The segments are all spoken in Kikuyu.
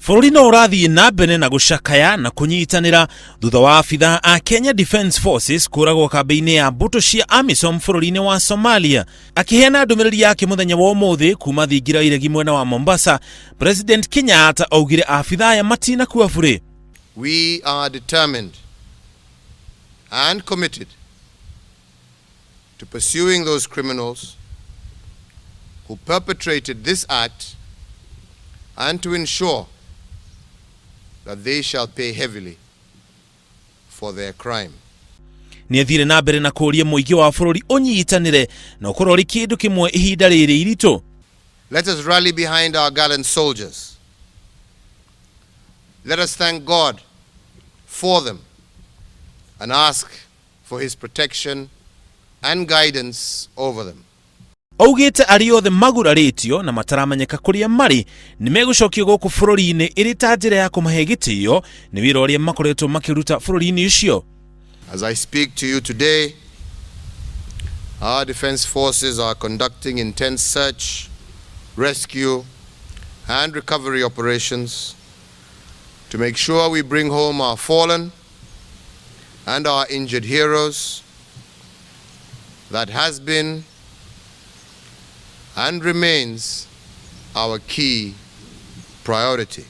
Bũrũri no ũrathiĩ na mbere na gũcakaya na kũnyitanĩra thutha wa abithaa a Kenya Defence Forces kũragwo kambĩ-inĩ ya mbũtũ cia AMISOM bũrũri-inĩ wa Somalia. Akĩheana ndũmĩrĩri yake mũthenya wa ũmũthĩ kuma thingira iregi mwena wa Mombasa, President Kenyatta augire abithaa aya matinakua burĩ. We are determined and committed to pursuing those criminals who perpetrated this act and to ensure that they shall pay heavily for their crime. Nĩ athire na mbere na kũũria mũingĩ wa bũrũri ũnyitanĩre na ũkorwo ũrĩ kĩndũ kĩmwe ihinda rĩrĩ iritũ. Let us rally behind our gallant soldiers. Let us thank God for them and ask for his protection and guidance over them. Augĩte arĩa othe magurarĩtio na mataramenyeka kũrĩa marĩ nĩ megũcokio gũkũ bũrũri-inĩ ĩrĩ ta njĩra ya kũmahe gĩtĩo nĩ wĩra ũrĩa makoretwo makĩruta bũrũri-inĩ ũcio. As I speak to you today, our defense forces are conducting intense search, rescue, and recovery operations to make sure we bring home our fallen and our injured heroes. That has been and remains our key priority.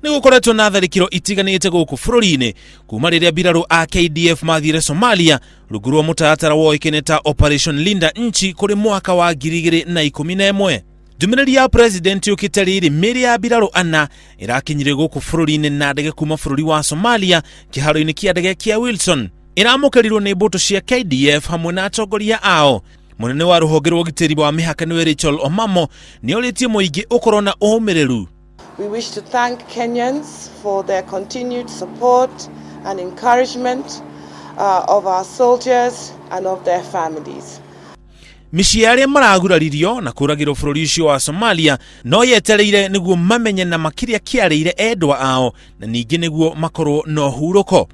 Nĩ gũkoretwo na tharĩkĩro itiganĩte gũkũ bũrũri-inĩ kuma rĩrĩa mbirarũ a KDF mathire Somalia rungu rwa mũtaratara woĩkaine ta Operation Linda Nchi kũrĩ mwaka wa 2011. Ndũmĩrĩri ya president yũkĩte rĩrĩ mĩĩrĩ ya mbirarũ ana ĩrakinyire gũkũ bũrũri-inĩ na ndege kuma bũrũri wa Somalia kĩharo-inĩ kĩa ndege kĩa Wilson. Ĩramũkĩrirwo nĩ mbũtũ cia KDF hamwe na atongoria ao. Mũnene wa rũhonge rwa ũgitĩri wa mĩhaka nĩwe Rachel Omamo nĩ orĩtie mũingĩ ũkorwo na ũmĩrĩru. We wish to thank Kenyans for their continued support and encouragement of our soldiers and of their families. Mĩciĩ ya arĩa maraguraririo na kũragĩrwo bũrũri ũcio wa Somalia no yetereire nĩguo mamenye na makĩria kĩarĩire endwa ao na ningĩ nĩguo makorwo na ũhurũko.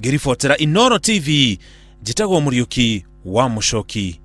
Ngĩribotera Inooro TV, njĩtagwo Mũriũki wa Mũcoki.